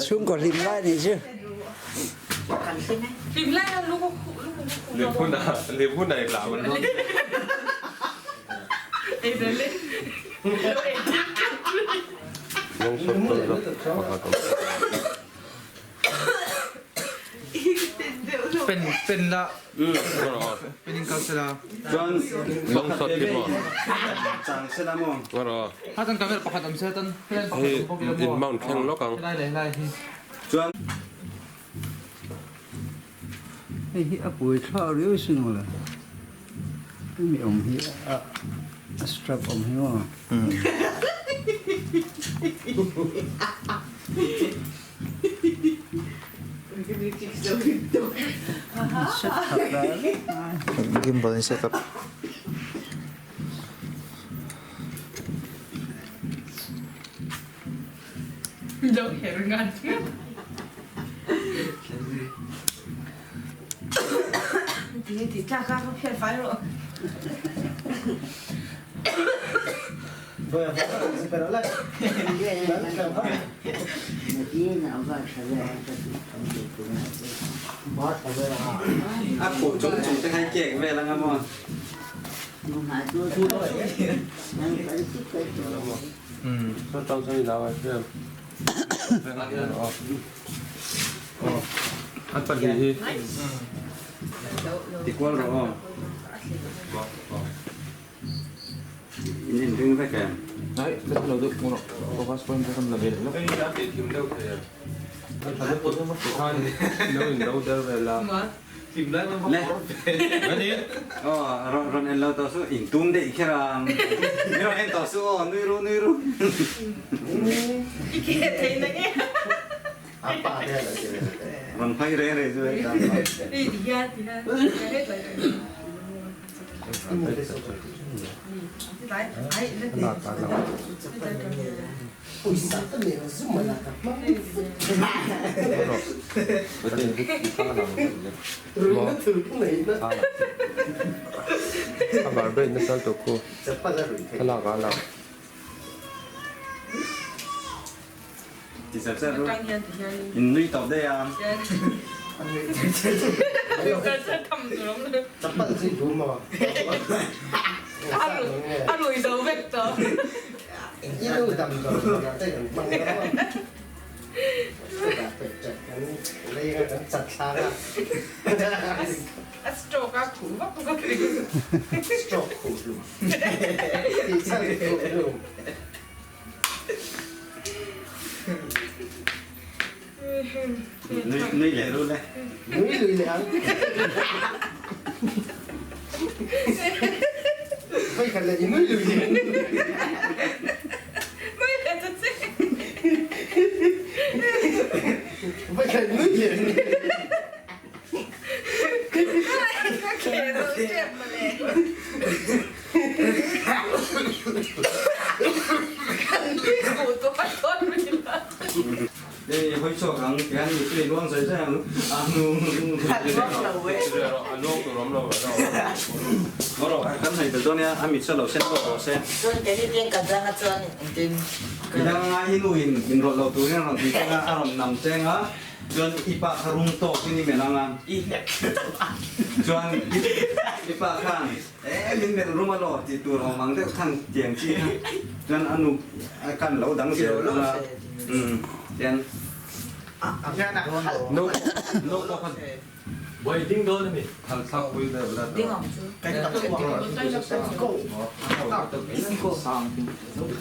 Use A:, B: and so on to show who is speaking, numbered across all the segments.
A: Chhungkaw hlim lai nih chu.
B: Pen pen la pen in kal sela.
C: Chuan
D: Lawngsawt hi maw?
C: Chang sela maw?
B: Ha tan camera pakhat am se tan pen pakhat
D: Hei
B: am bawk ila
D: in
B: maw?
D: mount thleng lawk ang.
B: Helai leh helai hi.
C: Chuan
A: Hei hi a pui thlak riau sin maw le. Hemi awm hi a a strap awm hi maw.
B: Gimbal in set up.
C: A khuh chung chung te khai kek vel anga maw?
D: An pahnih hi.
C: Ti kual rawh aw. In inring vek em?
B: Ai, ka lo deuh ngun focus point ka la ve lo.
D: Hei a tih thim deuh thei em? Tikhan lo in do der vel a.
C: Le. Aw, rawn rawn en lo tawh suh, in tum daih kher a. Mi rawn en tawh suh aw, nui ru nui ru. Rawn phai reng reng chu hei tan. Ti chat chat ru. In nui tawh daih a. Nui leh ru le.
E: Nui lui leh ang. Vei khat leh i nui lui leh.
F: Nui leh ta che.
E: Vei khat nui leh.
F: Ka ke zo tep mawle. Kan nui fuh tuar tuar mai la.
C: Hei hawi chhuak ang tihian mi chu i luang zai zai ang a hnu
D: A luang tur awm lo
C: Maw kan hei tel dawn nia a mit saw lo sen bawk rawh se.
G: Chuan kei hi ka dang a chuan engtin
C: Ka dang a i nu in in rawlh lo turin a rawn ti cheng a a rawn nam cheng a chuan i pa kha rum tawk in i melh ang a chuan i pa khan E min melh rum alaw tih tur awm ang deuh khan tiang chi kha chuan a nu khan lo dang zel thung a umm tian
D: No no pawh khan buai ding dawn a ni. Thal thlak pui deuh la tawh.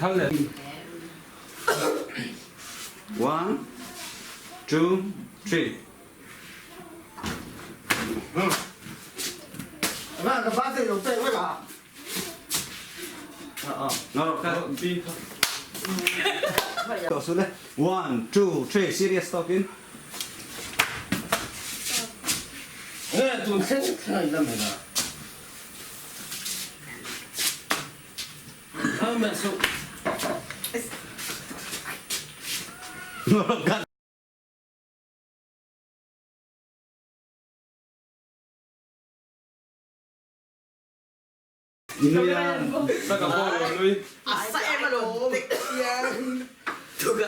D: Thal leh.
C: One two three. One, two, three, serious talking. I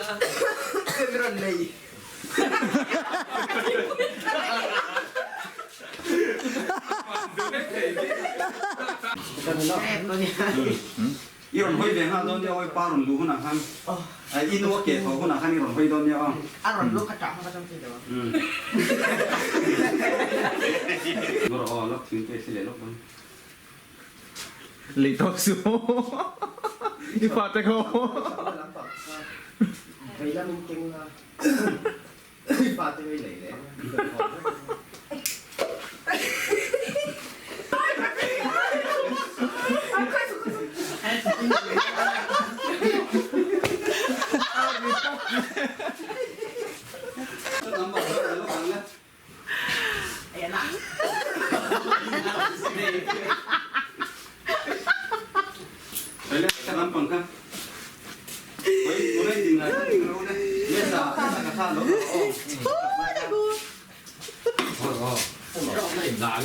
C: rawn hawi ve nghal dawn nia aw, i pa rawn luh hunah khan i nu a ke tho hunah khan i rawn hawi dawn nia aw.
E: A rawn luh kha ṭah hma ka chang thei lo ang.
C: Ngaw rawh aw, lawk thing te thli leh lawk dawn.
B: Lei tawk su i fa te kho.
E: Vei lam in keng la i fa te hei lei leh.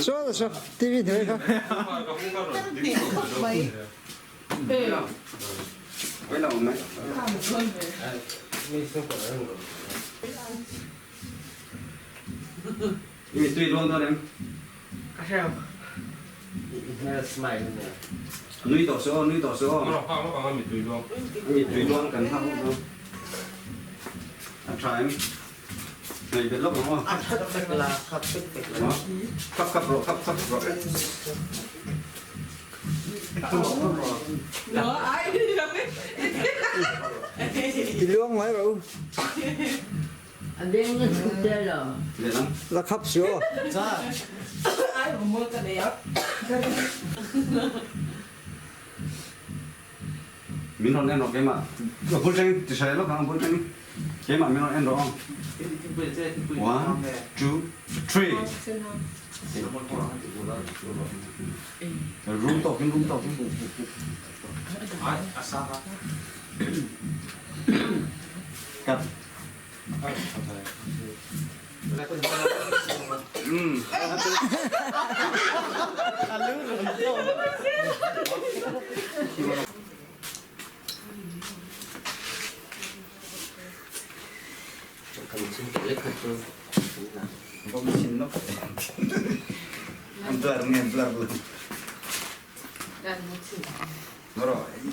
A: Chuan a TV hnuai kha.
C: I tui dawn dawn em?
E: Ka hre lo. I hmel smile a nia.
C: Nui tawh suh aw, nui tawh suh aw.
D: Ka rawn nghak lawk ang a mittui luang.
C: A mittui luang kan nghak lawk dawn. A tha em? Ngaih bet lawk ang aw.
E: A tha vek la, khap vek vek la.
C: Khap khap rawh, khap khap rawh.
A: Ti luang mai rawh u. La khap suh aw.
C: Min rawn en rawh keimah. A bul tangin ti hre lawk ang a bul tangin keimah min rawn en rawh ang. One, two, three. Rum tawkin rum tawkin. Cut.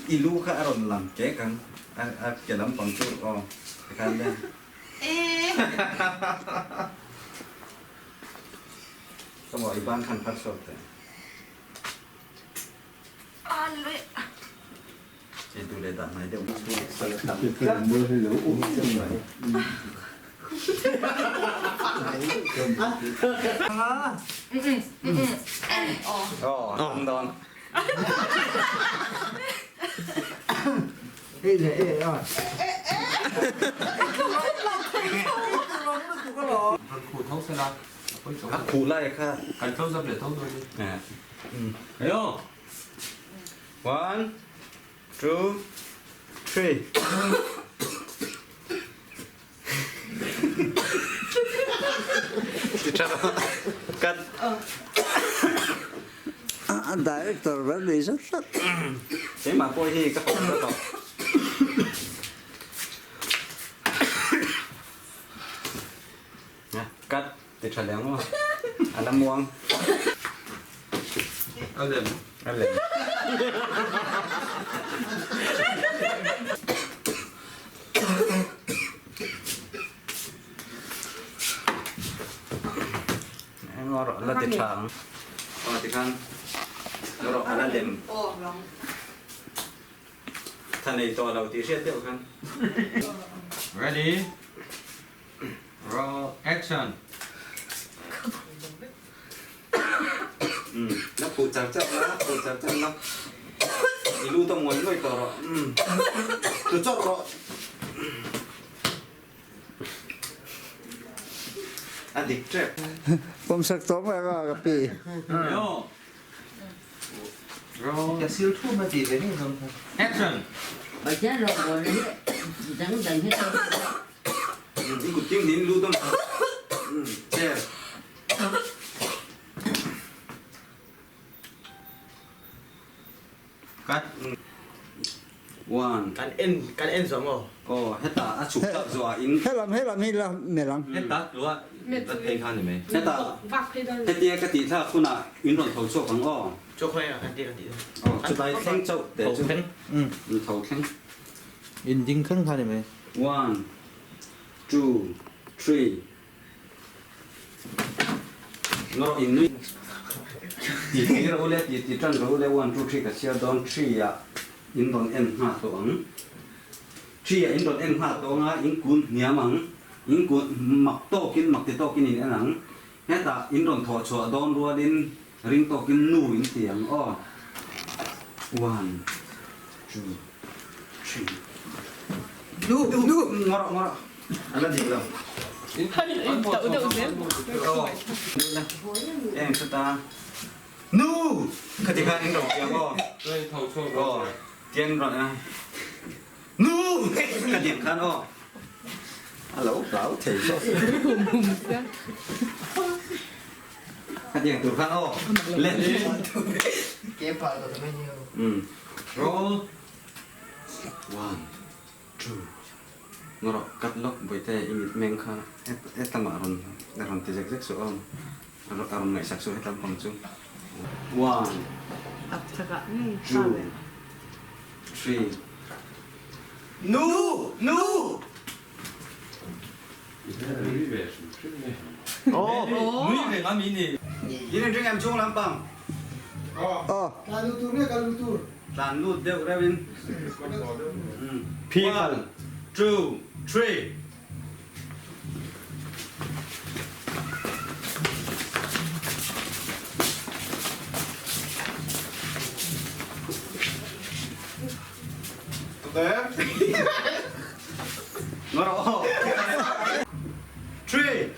C: I lu kha a rawn lang kek ang a ke lampang chu aw tikhan le. Ka maw i ban khan phar sawt teh. Ei tu le dah hnai deuh. Oh, ang dawn. A khuh lai kha.
D: Kan close up leh tho dawn ni.
C: Ayo. One, two, three. Cut.
A: A director ber ni zat zat.
C: Keimah pawh hi ka hawk tawh. Cut ti tha leh ang aw. A la muang.
D: A lem.
C: A lem. Ngaw rawh la ti tha ang. Aw tikhan ngaw rawh a la lem. Tha nei tawh lo tih hriat deuh khan.
D: Ready roll action.
C: La phuh char char la, phuh char char la. I lu tawh ngawih ngawih tawh rawh. Tu chawrh rawh. A dik tep.
A: Pawmsak tawh mai a ka pi.
D: Roll.
B: Ka sil thu ma ti ve ni zong kha.
D: Action.
G: Pathian rawngbawl hi dangdang hi
C: I kut ting nin lu tawh. Chair. Cut. One.
E: Kan en kan en zawh maw?
C: Aw hetah a chhuk thlak zawh ah in.
A: Helam helam hi la melh ang.
C: Hetah tlua la phei kha ni mai. Hetah hetia ka tih thlak hunah in rawn tho chhuak ang aw.
E: Chaw khawi ah kan ti kan tih dawn.
C: Aw chutlai thleng chauh teh chu.
B: Tho thleng.
C: In tho thleng.
B: In ding thleng kha ni mai.
C: One, two, three. Ngaw in nui ti ti ro le ti ti tan ro le one two three ka chhiar dawn three ah in rawn en nghal tawh ang three ah in rawn en nghal tawh anga in kun hniam ang in kun mak tawkin mak ti tawkin in en ang hetah in rawn thawh chhuah dawn rualin ring tawkin nu in ti ang aw one two three nu nu ngaw rawh ngaw rawh. A la dik lo. Eng chuta Nu! Khati khan in rawn piang aw. Aw, tiang rawn a. Nu! Khati ang khan aw. A lo hlau thei zawk. Khati ang tur khan aw. Le. Roll. One, two. Ngarawh cut lawk Bawihte i mit meng kha hetlama a rawn a rawn ti zek zek suh aw a rawn ngaihsak suh hetlam pang chu one two three Nu! Nu!
B: Aw nui ve nga mi ni.
C: In in ring em chhung lampang.
A: Aw.
H: Tlan lut tur nge kal lut tur?
C: Tlan lut deuh reuh in. One, two, three. Three.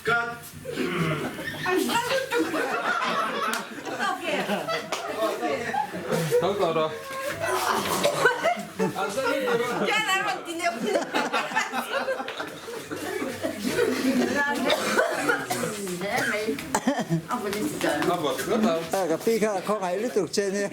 C: Cut.
D: Tho tawh rawh.
A: Ka pi kha khawngaih lutuk che nia.